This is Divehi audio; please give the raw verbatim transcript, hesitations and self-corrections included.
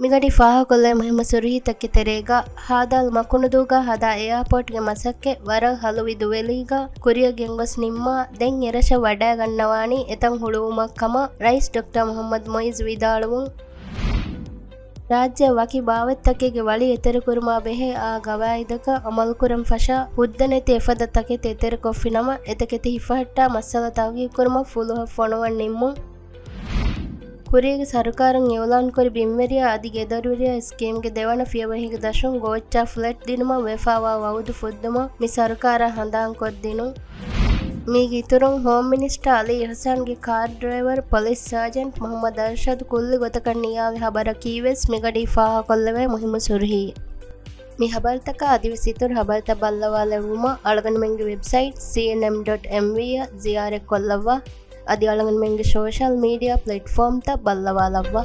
މިގަޑީ ފާހަގަކޮށްލެވޭ މުހިއްމު ސުރުހީތަކެއް ތެރޭގަ، ހާދާލު މަކުނުދޫގަ ހަދާ އެއާޕޯޓްގެ މަސައްކަތް ވަރަށް ހަލުވި ދުވެލީގަ ކުރިއަށް ގެންގޮސް ނިންމާ، ދެން އެރަށަށް ވަޑައިގަންނަވާނީ އެތަން ހުޅުވުމަށް ކަމަށް ރައީސް ޑޮކްޓަރ މުހައްމަދު މުއިއްޒު ވިދާޅުވުން. ރާއްޖެއަށް ވަކި ބާވަތްތަކެއްގެ ވަޅި އެތެރެކުރުމާ ބެހޭ އާ ގަވާއިދަކަށް އަމަލުކުރަން ފަށާ، ހުއްދަ ނެތި އެފަދަ ތަކެތި އެތެރެކޮށްފި ނަމަ، އެތަކެތި ހިފަހައްޓާ މައްސަލަ ތަހުގީގުކުރުމަށް ފުލުހަށް ފޮނުވަން ނިންމުން. ކުރީގެ ސަރުކާރުން އިއުލާންކުރި ބިންވެރިޔާ އަދި ގެދޮރުވެރިޔާ ސްކީމްގެ ދެވަނަ ފިޔަވަހިގެ ދަށުން ގޯއްޗާ ފްލެޓް ދިނުމަށް ވެފާވާ ވައުދު ފުއްދުމަށް މި ސަރުކާރާ ހަނދާންކޮށްދިނުން. މީގެ އިތުރުން، ހޯމް މިނިސްޓަރ އަލީ އިހްސާންގެ ކާރު ޑްރައިވަރު ޕޮލިސް ސާޖެންޓް މުހައްމަދު އަރްޝަދު ކުއްލި ގޮތަކަށް ނިޔާވި ހަބަރަކީވެސް މިގަޑީ ފާހަގަކޮށްލެވޭ މުހިއްމު ސުރުހީ. މި ހަބަރުތަކާ އަދިވެސް އިތުރު ހަބަރުތައް ބައްލަވާލެއްވުމަށް އަޅުގަނޑުމެންގެ ވެބްސައިޓް ސީއެންއެމް ޑޮޓް އެމްވީ އަށް ޒިޔާރަތްކޮށްލައްވާ. އަދި އަޅުގަނޑުމެންގެ ސޯޝަލް މީޑިއާ ޕްލެޓްފޯމްތައް ބައްލަވާލައްވާ.